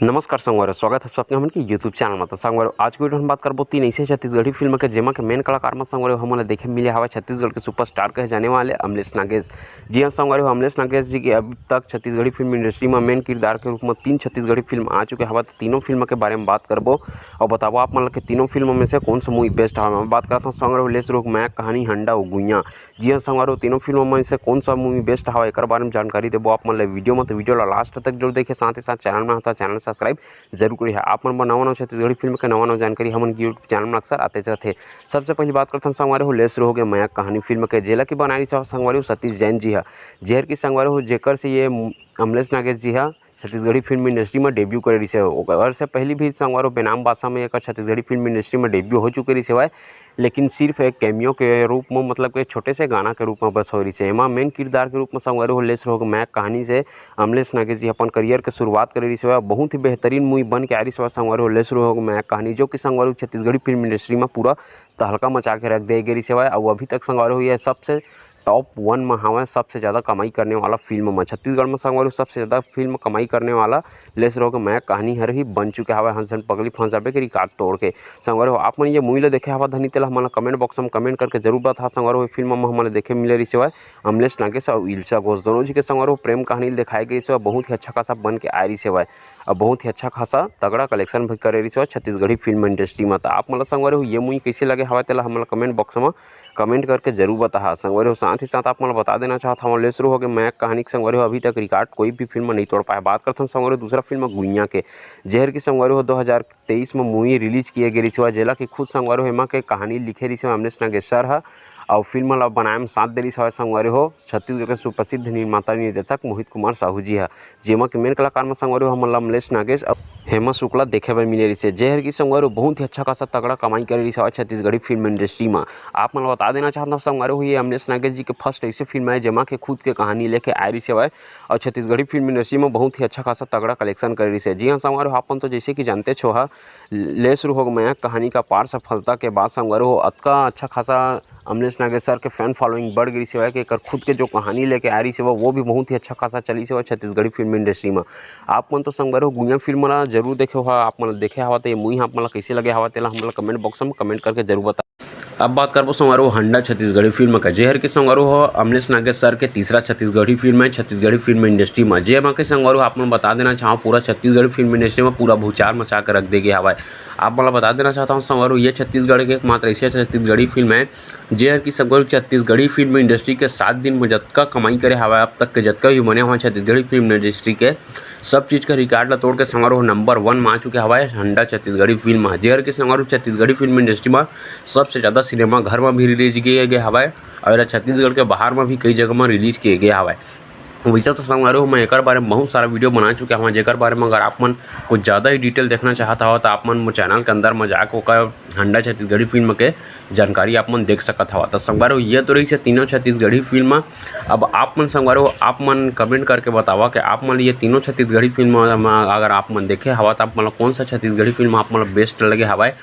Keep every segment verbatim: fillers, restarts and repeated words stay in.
नमस्कार संगवारी हो, स्वागत है सबके हमन के YouTube चैनल में। तो संगवारी हो, आज के वीडियो में बात करबो तीन ऐसे छत्तीसगढ़ी फिल्म के, जेमा के मेन कलाकार में संगवारी हो हमन ला देखे मिले हवय छत्तीसगढ़ के सुपरस्टार कहे जाने वाले अमलेश नागेश। जी हाँ संगवारी हो, अमलेश नागेश जी के अब तक छत्तीसगढ़ी फिल्म इंडस्ट्री में मेन किरदार के रूप में तीन छत्तीसगढ़ी फिल्म आ चुके हवय। तो तीनों फिल्म के बारे में बात करबो और बताबो आप मन ला के तीनों फिल्म में से कौन सा मूवी बेस्ट हवय। मैं बात करत हूँ संगवारी हो, ले शुरू होगे मया के कहानी, हंडा अउ गुइयां। जी हाँ संगवारी हो, तीनों फिल्म में से कौन सा मूवी बेस्ट हवय, एकर बारे में जानकारी देबो आप मन ला वीडियो में। तो वीडियो ला लास्ट तक जरूर देखे, साथ ही साथ चैनल में होता चैनल सब्सक्राइब जरूर करिहा। आप मन बर नवा नवा छत्तीसगढ़ी फिल्म के नवा नवा जानकारी हमन के YouTube चैनल में अक्सर आते रहथे। सबसे पहली बात करथन संगवारी हो, ले शुरू होगे मया के कहानी फिल्म के, जेला की बनाए रिहिस हवय संगवारी हो सतीश जैन जी हा। जेहर की संगवारी हो, जेकर से ये अमलेश नागेश जी हा छत्तीसगढ़ी फिल्म इंडस्ट्री में डेब्यू करे रिहिस हवय। ओकर से पहली भी संगवारी हो बेनाम बादशाह में एकर छत्तीसगढ़ी फिल्म इंडस्ट्री में डेब्यू हो चुके रिहिस हवय, लेकिन सिर्फ एक कैमियो के रूप में, मतलब के छोटे से गाना के रूप में बस हो रिहिस हे। एमा मेन किरदार के रूप में संगवारी हो ले शुरू होगे मया के कहानी से अमलेश नागेश जी अपन करियर के शुरुआत करे रिहिस हवय। बहुत ही बेहतरीन मूवी बन के आ रिहिस हवय संगवारी हो ले शुरू होगे मया के कहानी, जो कि संगवारी हो छत्तीसगढ़ी फिल्म इंडस्ट्री में पूरा तहलका मचा के रख दे गे रिहिस हवय। अउ अभी तक संगवारी हो ये सबसे टॉप वन में हवय, सबसे ज्यादा कमाई करने वाला फिल्म में। छत्तीसगढ़ में संगवारी हो सबसे ज्यादा फिल्म कमाई करने वाला ले शुरू होगे मया के कहानी हर ही बन चुके हवय, हंस झन पगली फंस जाबे के रिकॉर्ड तोड़ के। संगवारी हो आप मन ये मूवी ला देखे हवा धनी तेला हमन ला कमेंट बॉक्स में कमेंट करके जरूर बता। संगवारी हो फिल्म में हमन ला देखे मिले रिहिस हवय अमलेश नागेश अउ इल्शा घोष, दोनों जी के संगवारी हो प्रेम कहानी ला देखाए गे रिहिस हवय, बहुत ही अच्छा खासा बन के आए रिहिस हवय अउ बहुत ही अच्छा खासा तगड़ा कलेक्शन भी करे रिहिस हवय छत्तीसगढ़ी फिल्म इंडस्ट्री में। तो आप मन ला संगवारी हो ये मूवी कैसे लगे हवय तेला हमन ला कमेंट बॉक्स में कमेंट करके जरूर बताहा। संगवारी हो साथ ही साथ आप मन ला बता देना चाहत हवं, ले शुरू होगे मया के कहानी के संगवारी हो अभी तक रिकॉर्ड कोई भी फिल्म नहीं तोड़ पाए। बात करथन संगवारी हो दूसरा फिल्म गुइयां के, जेहर की संगवारी हो दो हज़ार तेईस में मूवी रिलीज किए गे रिहिस हवय, जेला कि खुद संगवारी हो एमा के कहानी लिखे रिहिस हवय अमलेश नागेश सर ह, अउ फिल्म ला बनाए में साथ दे रिहिस हवय संगवारी हो छत्तीसगढ़ के सुप्रसिद्ध निर्माता निर्देशक मोहित कुमार साहू जी ह, जेमा के मेन कलाकार में संगवारी हो हमन ला अमलेश नागेश अउ हेमा शुक्ला देखे बर मिले रिहिस हे। जेहर की संगवारी हो बहुत ही अच्छा खासा तगड़ा कमाई करे रिहिस हवय छत्तीसगढ़ी फिल्म इंडस्ट्री में। आप मन ला बता देना चाहत हंव संगवारी हो ये अमलेश नागेश जी के फर्स्ट ऐसे फिल्म आय जेमा के खुद के कहानी लेके आए रिहिस हवय अउ छत्तीसगढ़ी फिल्म इंडस्ट्री में बहुत ही अच्छा खासा तगड़ा कलेक्शन करे रिहिस हे। जी हाँ संगवारी हो, आप मन तो जैसे कि जानते हो हा, ले शुरू होगे मया के कहानी का पार सफलता के बाद संगवारी हो अतका अच्छा खासा अमलेश नागेश सर के फैन फॉलोइंग बढ़ गे रिहिस हवय कि एकर खुद के जो कहानी लेके आए रिहिस हवय वो भी बहुत ही अच्छा खासा चलिस हवय छत्तीसगढ़ी फिल्म इंडस्ट्री में। आप मन तो संगवारी हो गुइयां फिल्म ला जरूर देखे हो हा, आप मन देखे हवा तो ये मूवी हा आप मन ला कैसे लगे हवा तेला हमन ला कमेंट बॉक्स में कमेंट करके जरूर बता। अब बात करबो संगवारी हो हंडा छत्तीसगढ़ी फिल्म का, जेहर के संगवारी हो अमलेश नागेश सर के तीसरा छत्तीसगढ़ी फिल्म है छत्तीसगढ़ी फिल्म इंडस्ट्री में। जेमा के संगवारी हो आप मन बता देना चाहव पूरा छत्तीसगढ़ी फिल्म इंडस्ट्री में पूरा भूचार मचा के रख दे गे हवय। आप मन ला बता देना चाहत हंव संगवारी हो ये छत्तीसगढ़ के एकमात्र ऐसे छत्तीसगढ़ी फिल्म है जेहर की संगवारी हो छत्तीसगढ़ी फिल्म इंडस्ट्री के सात दिन में जतका कमाई करे हवय अब तक के जतका भी बने हवय छत्तीसगढ़ी फिल्म इंडस्ट्री के सब चीज का रिकॉर्ड ला तोड़ के संगवारी हो नंबर वन में आ चुके हवय हंडा छत्तीसगढ़ी फिल्म ह। जेहर के संगवारी हो छत्तीसगढ़ी फिल्म इंडस्ट्री में सबसे ज्यादा सिनेमा घर में भी रिलीज किए गे हवय अउ एला छत्तीसगढ़ के बाहर में भी कई जगह में रिलीज किए गे हवय। वैसे तो संगवारी हो मैं एकर बारे में बहुत सारा वीडियो बना चुके हवं, जेकर बारे में अगर आप मन कुछ ज्यादा ही डिटेल देखना चाहत हव तो आप मन मोर चैनल के अंदर में जाके ओकर हंडा छत्तीसगढ़ी फिल्म के जानकारी आप मन देख सकत हव। तो संगवारी हो ये तो रहिस हे तीनों छत्तीसगढ़ी फिल्म। अब आप मन संगवारी हो आप मन कमेंट करके बतावा कि आप मन ये तीनों छत्तीसगढ़ी फिल्म में अगर आप मन देखे हवा तो आप मन ला कौन सा छत्तीसगढ़ी फिल्म आप मन ला बेस्ट लगे हवय।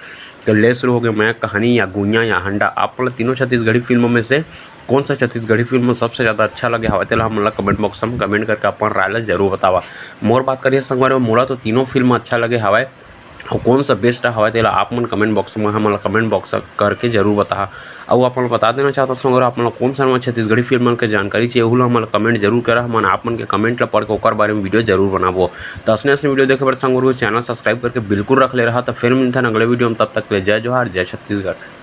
तो ले शुरू होगे मया के कहानी या गुइयां या हंडा, आप मन ला तीनों छत्तीसगढ़ी फिल्मों में से कौन सा छत्तीसगढ़ी फिल्म सबसे ज्यादा अच्छा लगे हवय तेला हमन ला कमेंट बॉक्स में कमेंट करके अपन राय ला जरूर बतावा। मोर बात करिए संगवारी हो मोला तो तीनों फिल्म अच्छा लगे हवय। अउ कौन सा बेस्ट हवय तेला आप मन कमेंट बॉक्स में हमन ला कमेंट बॉक्स करके जरूर बताहा। अउ आप मन ला बता देना चाहत हंव संगवारी हो आप मन ला कौन सा नवा छत्तीसगढ़ी फिल्म मन के जानकारी चाहिए ओहू ला हमन ला कमेंट जरूर करा, हमन आप मन के कमेंट ला पढ़ के ओकर बारे में वीडियो जरूर बनाबो। तो असने असने वीडियो देखे बर संगवारी हो चैनल सब्सक्राइब करके बिल्कुल रख ले रहा। तो फिर मिलथन अगले वीडियो में, तब तक के लिए जय जोहार, जय छत्तीसगढ़।